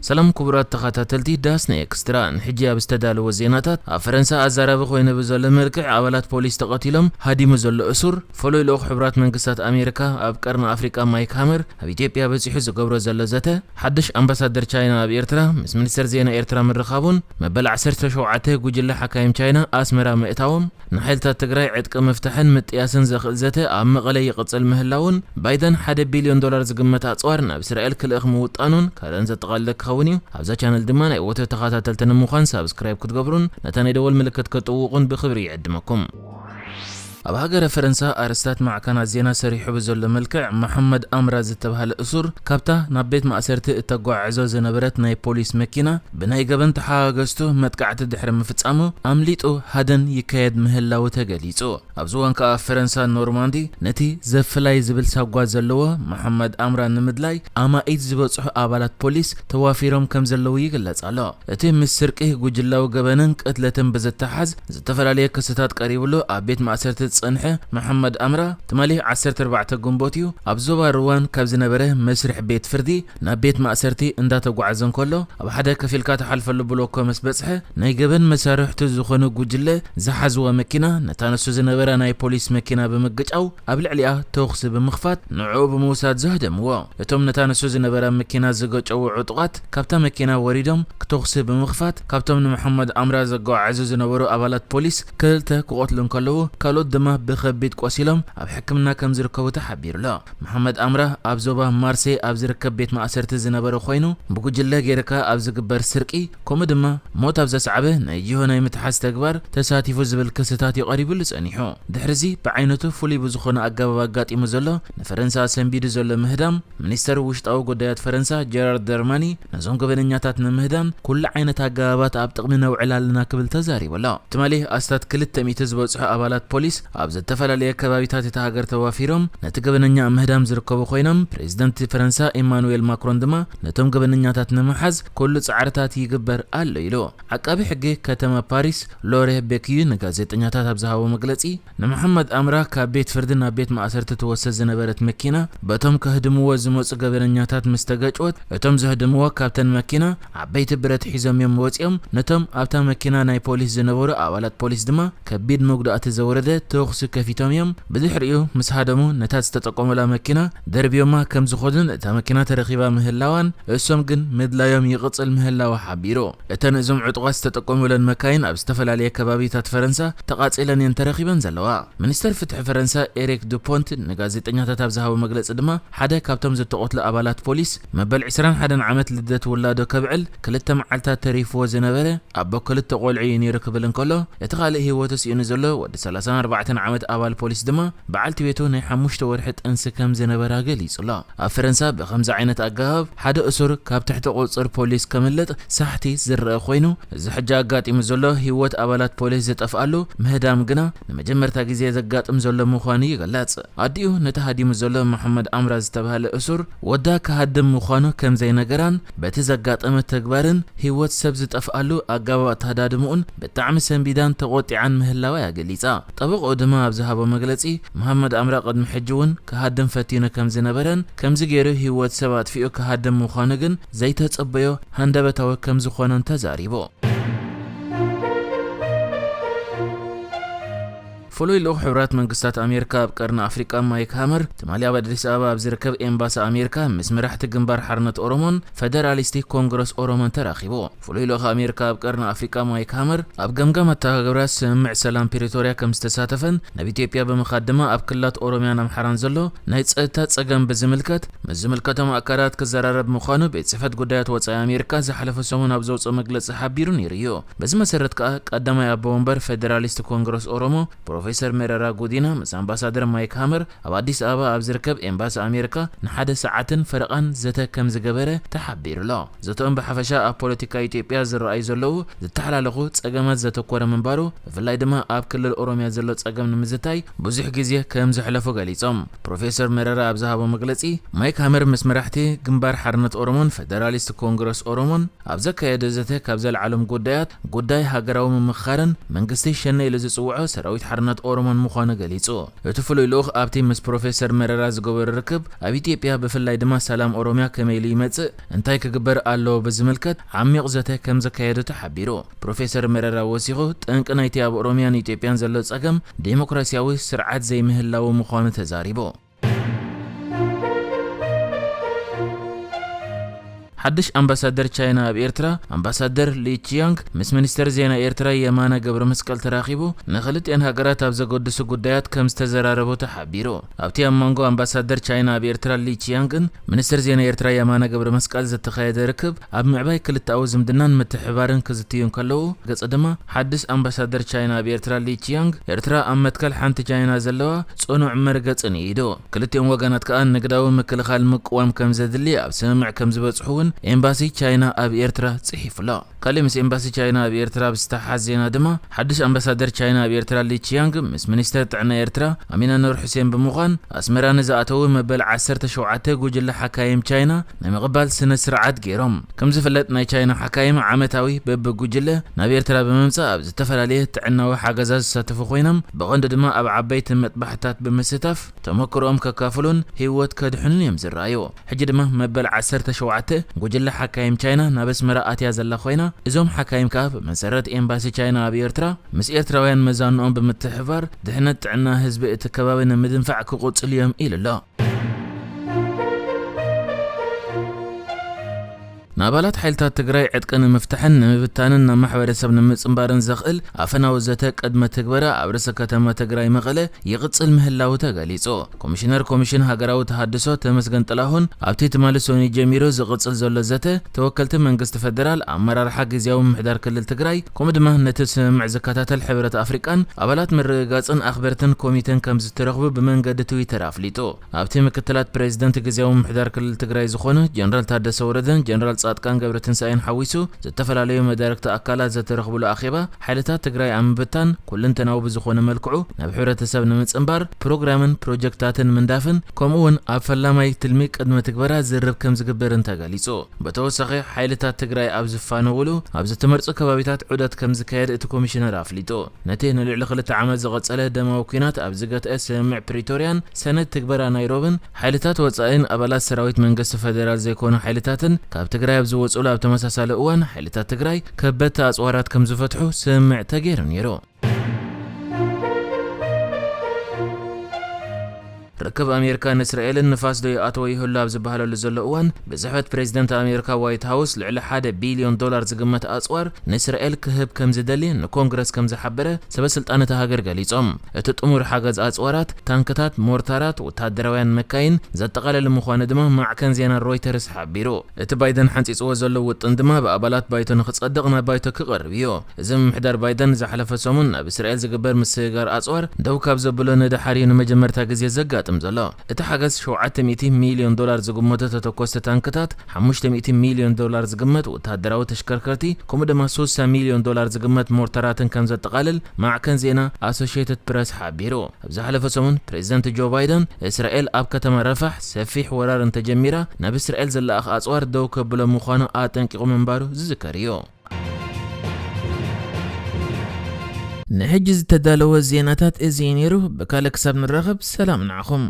ሰላም ክቡራት ተኸታተልቲ ዳስና ኤክስትራ፣ ንሕጂ ኣብ ዝተዳለወ ዜናታት፣ ኣብ ፈረንሳ ኣዛራቢ ኮይኑ ብዘሎ መልክዕ ኣባላት ፖሊስ ተቐቲሎም፣ ሃዲሙ ዘሎ እሱር፣ ፍሉይ ልኡኽ ሕቡራት መንግስታት ኣሜሪካ ኣብ ቀርኒ ኣፍሪቃ ማይክ ሃመር ኣብ ኢትዮጵያ በጺሑ ዝገብሮ ዘሎ ዘተ፣ ሓድሽ ኣምባሳደር ቻይና ኣብ ኤርትራ ምስ ሚኒስተር ዜና ኤርትራ ምርኻቡን መበል ዓሰርተ ሸውዓተ ጉጅለ ሓካይም ቻይና ኣስመራ ምእታዎም፣ ንሓይልታት ትግራይ ዕጥቂ ምፍታሕን ምጥያስን ዘኽእል ዘተ ኣብ መቐለ ይቕጽል ምህላውን፣ ባይደን ሓደ ቢልዮን ዶላር ዝግመት ኣጽዋር ናብ እስራኤል ክልእኽ ምውጣኑን ካልእን ዘጠቓልለ ክኸውን እዩ። ኣብዛ ቻነል ድማ ናይ ወትሩ ተኸታተልቲ ንምዃን ሳብስክራይብ ክትገብሩን ነታ ናይ ደወል ምልክት ክትጥውቑን ብኽብሪ ይዕድመኩም። ኣብ ሃገረ ፈረንሳ ኣርእስታት ማዕከናት ዜና ሰሪሑ ብዘሎ መልክዕ፣ መሓመድ ኣምራ ዝተባህለ እሱር ካብታ ናብ ቤት ማእሰርቲ እተጓዓዕዞ ዝነበረት ናይ ፖሊስ መኪና ብናይ ገበን ተሓጋገዝቱ መጥቃዕቲ ድሕሪ ምፍጻሙ ኣምሊጡ ሃደን ይካየድ ምህላዉ ተገሊጹ። ኣብዚ እዋን ከኣ ኣብ ፈረንሳ ኖርማንዲ ነቲ ዘፍላይ ዝብል ሳጓ ዘለዎ መሓመድ ኣምራ ንምድላይ ኣማኢት ዝበጽሑ ኣባላት ፖሊስ ተዋፊሮም ከም ዘለዉ ይግለጽ ኣሎ። እቲ ምስ ስርቂ፣ ጉጅላዊ ገበንን ቅትለትን ብዝተሓዝ ዝተፈላለየ ክስታት ቀሪብሉ ኣብ ቤት ማእሰርቲ ዝጸንሐ መሓመድ ኣምራ፣ ትማሊ ዓሰርተ ኣርባዕተ ግንቦት እዩ ኣብ ዞባ ርዋን ካብ ዝነበረ መስርሕ ቤት ፍርዲ ናብ ቤት ማእሰርቲ እንዳተጓዓዘ እንከሎ፣ ኣብ ሓደ ከፊልካ ትሓልፈሉ ብሎኮ ምስ በጽሐ፣ ናይ ገበን መሳርሕቱ ዝኾነ ጉጅለ ዝሓዝዋ መኪና ነታ ንሱ ዝነበራ ናይ ፖሊስ መኪና ብምግጫው፣ ኣብ ልዕሊኣ ተኹሲ ብምኽፋት፣ ንዕኡ ብምውሳድ ዘህደምዎ። እቶም ነታ ንሱ ዝነበራ መኪና ዝገጨዉ ዕጡቓት፣ ካብታ መኪና ወሪዶም፣ ክተኹሲ ብምኽፋት፣ ካብቶም ንመሓመድ ኣምራ ዘጓዓዕዙ ዝነበሩ ኣባላት ፖሊስ ክልተ ክቐትሉ እንከለዉ፣ ካልኦት ድማ ብኸቢድ ቆሲሎም ኣብ ሕክምና ከም ዝርከቡ ተሓቢሩ ኣሎ። መሓመድ ኣምራ ኣብ ዞባ ማርሴይ ኣብ ዝርከብ ቤት ማእሰርቲ ዝነበረ ኮይኑ፣ ብጉጅለ ጌርካ ኣብ ዝግበር ስርቂ፣ ከምኡ ድማ ሞት ኣብ ዘስዓበ ናይ ጅሆ ናይ ምትሓዝ ተግባር ተሳቲፉ ዝብል ክስታት እዩ ቀሪቡሉ ጸኒሑ። ድሕሪዚ ብዓይነቱ ፍሉይ ብዝኾነ ኣገባብ ኣጋጢሙ ዘሎ፣ ንፈረንሳ ሰንቢዱ ዘሎ ምህዳም፣ ሚኒስተር ውሽጣዊ ጉዳያት ፈረንሳ ጀራርድ ደርማኒ ነዞም ገበነኛታት ንምህዳም ኩሉ ዓይነት ኣገባባት ኣብ ጥቕሚ ነውዕል ኣለና ክብል ተዛሪቡ ኣሎ። ትማሊ ኣስታት ክልተ ሚእቲ ዝበጽሑ ኣባላት ፖሊስ ኣብ ዝተፈላለየ ከባቢታት እታ ሃገር ተዋፊሮም ነቲ ገበነኛ ኣብ ምህዳም ዝርከቡ ኮይኖም፣ ፕሬዚደንት ፈረንሳ ኢማኑኤል ማክሮን ድማ ነቶም ገበነኛታት ንምሓዝ ኩሉ ጻዕርታት ይግበር ኣሎ ኢሉ። ዓቃቢ ሕጊ ከተማ ፓሪስ ሎሬ ቤክዩ ንጋዜጠኛታት ኣብ ዝሃቦ መግለጺ፣ ንመሓመድ ኣምራ ካብ ቤት ፍርዲ ናብ ቤት ማእሰርቲ ትወስድ ዝነበረት መኪና በቶም ከህድምዎ ዝመጹ ገበነኛታት ምስ ተገጭወት፣ እቶም ዘህድምዎ ካብተን መኪና ዓበይቲ ብረት ሒዞም እዮም ወጺኦም። ነቶም ኣብታ መኪና ናይ ፖሊስ ዝነበሩ ኣባላት ፖሊስ ድማ ከቢድ መጉዳእቲ ዘውረደ ተኹሲ ከፊቶም እዮም። ብድሕሪኡ ምስ ሃደሙ፣ ነታ ዝተጠቀሙላ መኪና ደርብዮማ ከም ዝኾኑን እታ መኪና ተረኺባ ምህላዋን፣ እሶም ግን ምድላዮም ይቕጽል ምህላዉ ሓቢሩ። እተን እዞም ዕጡቓት ዝተጠቀሙለን መካይን ኣብ ዝተፈላለየ ከባቢታት ፈረንሳ ተቓጺለን እየን ተረኺበን ዘለዋ። ሚኒስተር ፍትሒ ፈረንሳ ኤሪክ ዱፖንት ንጋዜጠኛታት ኣብ ዝሃቦ መግለጺ ድማ፣ ሓደ ካብቶም ዝተቐትሉ ኣባላት ፖሊስ፣ መበል ዕስራን ሓደን ዓመት ልደት ውላዶ ከብዕል ክልተ መዓልታት ተሪፍዎ ዝነበረ ኣቦ ክልተ ቆልዑ እዩ ነይሩ ክብል እንከሎ፣ እቲ ካልእ ህይወቱ ስኢኑ ዘሎ ወዲ ሰላሳን ኣርባዕተን ዓመት ኣባል ፖሊስ ድማ፣ በዓልቲ ቤቱ ናይ ሓሙሽተ ወርሒ ጥንሲ ከም ዝነበራ ገሊጹ ኣሎ። ኣብ ፈረንሳ ብኸምዚ ዓይነት ኣገባብ ሓደ እሱር ካብ ትሕቲ ቁጽጽር ፖሊስ ከምልጥ ሳሕቲ ዝረአ ኮይኑ፣ እዚ ሕጂ ኣጋጢሙ ዘሎ ህይወት ኣባላት ፖሊስ ዝጠፍኣሉ ምህዳም ግና ንመጀመርታ ግዜ ዘጋጥም ዘሎ ምዃኑ ይግለጽ። ኣዲኡ ነቲ ሃዲሙ ዘሎ መሓመድ ኣምራ ዝተባህለ እሱር ወዳ ክሃድም ምዃኑ ከም ዘይነገራን በቲ ዘጋጠመ ተግባርን ህይወት ሰብ ዝጠፍኣሉ ኣገባብ ኣተሃዳድምኡን ብጣዕሚ ሰንቢዳን ተቖጢዓን ምህላዋ እያ ገሊጻ። ጠበቕኡ ድማ ኣብ ዝሃቦ መግለጺ፣ መሓመድ ኣምራ ቅድሚ ሕጂ እውን ክሃድም ፈቲኑ ከም ዝነበረን፣ ከምዚ ገይሩ ህይወት ሰብ ኣጥፊኡ ክሃድም ምዃኑ ግን ዘይተጸበዮ ሃንደበታዊ ከም ዝኾነን ተዛሪቡ። ፍሉይ ልኡኽ ሕቡራት መንግስታት ኣሜሪካ ኣብ ቀርኒ ኣፍሪቃ ማይክ ሃመር፣ ትማሊ ኣብ ኣዲስ ኣበባ ኣብ ዝርከብ ኤምባሲ ኣሜሪካ ምስ መራሕቲ ግንባር ሓርነት ኦሮሞን ፈደራሊስቲ ኮንግረስ ኦሮሞን ተራኺቡ። ፍሉይ ልኡኽ ኣሜሪካ ኣብ ቀርኒ ኣፍሪቃ ማይክ ሃመር፣ ኣብ ገምጋም ኣተገባብራ ስምምዕ ሰላም ፕሪቶርያ ከም ዝተሳተፈን፣ ናብ ኢትዮጵያ ብምኻድ ድማ ኣብ ክልላት ኦሮሚያን ኣምሓራን ዘሎ ናይ ጸጥታ ጸገም ብዝምልከት ምስ ዝምልከቶም ኣካላት ክዘራረብ ምዃኑ ቤት ጽሕፈት ጉዳያት ወጻኢ ኣሜሪካ ዝሓለፈ ሰሙን ኣብ ዘውጽኦ መግለጺ ሓቢሩ ነይሩ እዩ። በዚ መሰረት ከኣ ቀዳማይ ኣቦ ወንበር ፌደራሊስት ኮንግረስ ኦሮሞ ፕሮፌሰር መረራ ጉዲና ምስ ኣምባሳደር ማይክ ሃመር ኣብ ኣዲስ ኣበባ ኣብ ዝርከብ ኤምባሲ ኣሜሪካ ንሓደ ሰዓትን ፈረቓን ዘተ ከም ዝገበረ ተሓቢሩ ኣሎ። ዘተኦም ብሓፈሻ ኣብ ፖለቲካ ኢትዮጵያ ዝረኣዩ ዘለዉ ዝተሓላለኹ ጸገማት ዘተኮረ ምንባሩ፣ ብፍላይ ድማ ኣብ ክልል ኦሮሚያ ዘሎ ጸገም ንምዝታይ ብዙሕ ግዜ ከም ዘሕለፉ ገሊጾም። ፕሮፌሰር መረራ ኣብ ዝሃቦ መግለጺ፣ ማይክ ሃመር ምስ መራሕቲ ግንባር ሓርነት ኦሮሞን ፈደራሊስት ኮንግረስ ኦሮሞን ኣብ ዘካየዶ ዘተ ካብ ዘልዓሎም ጉዳያት፣ ጉዳይ ሃገራዊ ምምኽኻርን መንግስቲ ሸኔ ኢሉ ዝጽውዖ ሰራዊት ሓርነት ኦሮሞን ምዃኑ ገሊጹ። እቲ ፍሉይ ልኡኽ ኣብቲ ምስ ፕሮፌሰር መረራ ዝገበሮ ርክብ፣ ኣብ ኢትዮጵያ ብፍላይ ድማ ሰላም ኦሮሚያ ከመይ ኢሉ ይመጽእ፣ እንታይ ክግበር ኣለዎ ብዝምልከት ዓሚቕ ዘተ ከም ዘካየዱ ተሓቢሩ። ፕሮፌሰር መረራ ወሲኹ፣ ጠንቂ ናይቲ ኣብ ኦሮሚያን ኢትዮጵያን ዘሎ ጸገም ዴሞክራሲያዊ ስርዓት ዘይምህላዉ ምዃኑ ተዛሪቡ። ሓድሽ ኣምባሳደር ቻይና ኣብ ኤርትራ ኣምባሳደር ሊ ቺያንግ ምስ ሚኒስተር ዜና ኤርትራ የማነ ገብረ መስቀል ተራኺቡ፣ ንኽልቲኤን ሃገራት ኣብ ዘገድሱ ጉዳያት ከም ዝተዘራረቡ ተሓቢሩ። ኣብቲ ኣብ መንጎ ኣምባሳደር ቻይና ኣብ ኤርትራ ሊ ቺያንግን ሚኒስተር ዜና ኤርትራ የማነ ገብረ መስቀል ዝተኻየደ ርክብ፣ ኣብ ምዕባይ ክልተኣዊ ዝምድናን ምትሕብባርን ክዝትዩ እንከለዉ፣ ገጸ ድማ ሓድሽ ኣምባሳደር ቻይና ኣብ ኤርትራ ሊ ቺያንግ፣ ኤርትራ ኣብ መትከል ሓንቲ ቻይና ዘለዋ ጽኑዕ መርገጽ ንኢዱ። ክልቲኦም ወገናት ከኣ ንግዳዊ ምክልኻል ምቅዋም ከም ዘድሊ ኣብ ስምምዕ ከም ዝበጽሑ እውን ኤምባሲ ቻይና ኣብ ኤርትራ ጽሒፉ ኣሎ። ካልእ ምስ ኤምባሲ ቻይና ኣብ ኤርትራ ብዝተሓሓዝ ዜና ድማ፣ ሓድሽ ኣምባሳደር ቻይና ኣብ ኤርትራ ሊ ቺያንግ ምስ ሚኒስተር ጥዕና ኤርትራ ኣሚና ኑር ሑሴን ብምዃን ኣስመራ ንዝኣተዉ መበል ዓሰርተ ሸውዓተ ጉጅለ ሓካይም ቻይና ናይ ምቕባል ስነ ስርዓት ገይሮም። ከም ዝፍለጥ ናይ ቻይና ሓካይም ዓመታዊ በብጉጅለ ናብ ኤርትራ ብምምጻእ ኣብ ዝተፈላለየ ጥዕናዊ ሓገዛት ዝሳተፉ ኮይኖም፣ ብቐንዱ ድማ ኣብ ዓበይቲ መጥባሕታት ብምስታፍ ተመክሮኦም ከካፍሉን ህይወት ከድሕኑን እዮም ዝረኣዩ። ሕጂ ድማ መበል ዓሰርተ ሸውዓተ ጉጅለ ሓካይም ቻይና ናብ ኣስመራ ኣትያ ዘላ ኮይና፣ እዞም ሓካይም ከኣ ብመሰረት ኤምባሲ ቻይና ኣብ ኤርትራ ምስ ኤርትራውያን መዛንኦም ብምትሕብባር ድሕነት ጥዕና ህዝቢ እቲ ከባቢ ንምድንፋዕ ክቕጽሉ እዮም ኢሉ ኣሎ። ንኣባላት ሓይልታት ትግራይ ዕጥቂ ንምፍታሕን ንምብታንን ናብ ማሕበረሰብ ንምጽንባርን ዘኽእል ኣፈናዊ ዘተ ቅድመ ትግበራ ኣብ ርእሰ ከተማ ትግራይ መቐለ ይቕጽል ምህላዉ ተገሊጹ። ኮሚሽነር ኮሚሽን ሃገራዊ ተሃድሶ ተመስገን ጥላሁን፣ ኣብቲ ትማሊ ሰኑይ ጀሚሩ ዝቕጽል ዘሎ ዘተ፣ ተወከልቲ መንግስቲ ፈደራል፣ ኣመራርሓ ግዝያዊ ምምሕዳር ክልል ትግራይ፣ ከምኡ ድማ ነቲ ስምምዕ ዝከታተል ሕብረት ኣፍሪቃን ኣባላት ምርግጋጽን ኣኽበርትን ኮሚተን ከም ዝተረኽቡ ብመንገዲ ትዊተር ኣፍሊጡ። ኣብቲ ምክትላት ፕሬዚደንት ግዝያዊ ምምሕዳር ክልል ትግራይ ዝኾኑ ጀነራል ታደሰ ወረደን ጀነራል ጻድቃን ገብረትንሳኤን ሓዊሱ ዝተፈላለዩ መዳርግቲ ኣካላት ዝተረኽብሉ ኣኼባ፣ ሓይልታት ትግራይ ኣብ ምብታን ኩልንተናዊ ብዝኾነ መልክዑ ናብ ሕብረተሰብ ንምጽንባር ፕሮግራምን ፕሮጀክታትን ምንዳፍን፣ ከምኡ እውን ኣብ ፈላማይ ትልሚ ቅድመ ትግበራ ዝርብ ከም ዝግበርን ተገሊጹ። ብተወሳኺ፣ ሓይልታት ትግራይ ኣብ ዝፋነውሉ ኣብ ዝተመርጹ ከባቢታት ዑደት ከም ዝካየድ እቲ ኮሚሽነር ኣፍሊጡ። ነቲ ንልዕሊ ክልተ ዓመት ዝቐጸለ ደማዊ ኲናት ኣብ ዝገትአ ስምምዕ ፕሪቶርያን ሰነድ ትግበራ ናይሮብን፣ ሓይልታት ወጻኢን ኣባላት ሰራዊት መንግስቲ ፈደራል ዘይኮኑ ሓይልታትን ካብ ትግራይ ኣብ ዝወጹሉ ኣብ ተመሳሳሊ እዋን፣ ሓይልታት ትግራይ ከበድቲ ኣጽዋራት ከም ዝፈትሑ ስምምዕ ተገይሩ ነይሩ። ርክብ ኣሜሪካን እስራኤልን ንፋስ ዶ ይኣትዎ ይህሉ ኣብ ዝበሃለሉ ዘሎ እዋን፣ ብጽሕፈት ፕሬዚደንት ኣሜሪካ ዋይት ሃውስ ልዕሊ ሓደ ቢልዮን ዶላር ዝግመት ኣጽዋር ንእስራኤል ክህብ ከም ዝደሊ ንኮንግረስ ከም ዝሓበረ ሰበ ስልጣን እታ ሃገር ገሊጾም። እቲ ጥሙር ሓገዝ ኣጽዋራት፣ ታንክታት፣ ሞርታራት፣ ወተሃደራውያን መካይን ዘጠቓለለ ምዃኑ ድማ ማዕከን ዜና ሮይተርስ ሓቢሩ። እቲ ባይደን ሓንጺጽዎ ዘሎ ውጥን ድማ ብኣባላት ባይቶ ንኽጸድቕ ናብ ባይቶ ክቐርብ እዩ። እዚ ምምሕዳር ባይደን ዝሓለፈ ሰሙን ናብ እስራኤል ዝግበር ምስግጋር ኣጽዋር ደው ካብ ዘብሎ ንደሓር እዩ ንመጀመርታ ግዜ ዘጋጥም ዘሎ። እቲ ሓገዝ ሸውዓተ ሚእቲ ሚልዮን ዶላር ዝግመቱ ተተኮስቲ ታንክታት፣ ሓሙሽተ ሚእቲ ሚልዮን ዶላር ዝግመት ወተሃደራዊ ተሽከርከርቲ፣ ከምኡ ድማ ስሳ ሚልዮን ዶላር ዝግመት ሞርታራትን ከም ዘጠቓልል ማዕከን ዜና ኣሶሺየትድ ፕረስ ሓቢሩ። ኣብ ዝሓለፈ ሰሙን ፕሬዚደንት ጆ ባይደን፣ እስራኤል ኣብ ከተማ ረፋሕ ሰፊሕ ወራር እንተጀሚራ፣ ናብ እስራኤል ዝለኣኽ ኣጽዋር ደው ከብሎ ምዃኑ ኣጠንቂቑ ምንባሩ ዝዝከር እዩ። ንሕጂ ዝተዳለወ ዜናታት እዚ እዩ ነይሩ። ብካልእ ክሳብ ንራኸብ፣ ሰላም ንዓኹም።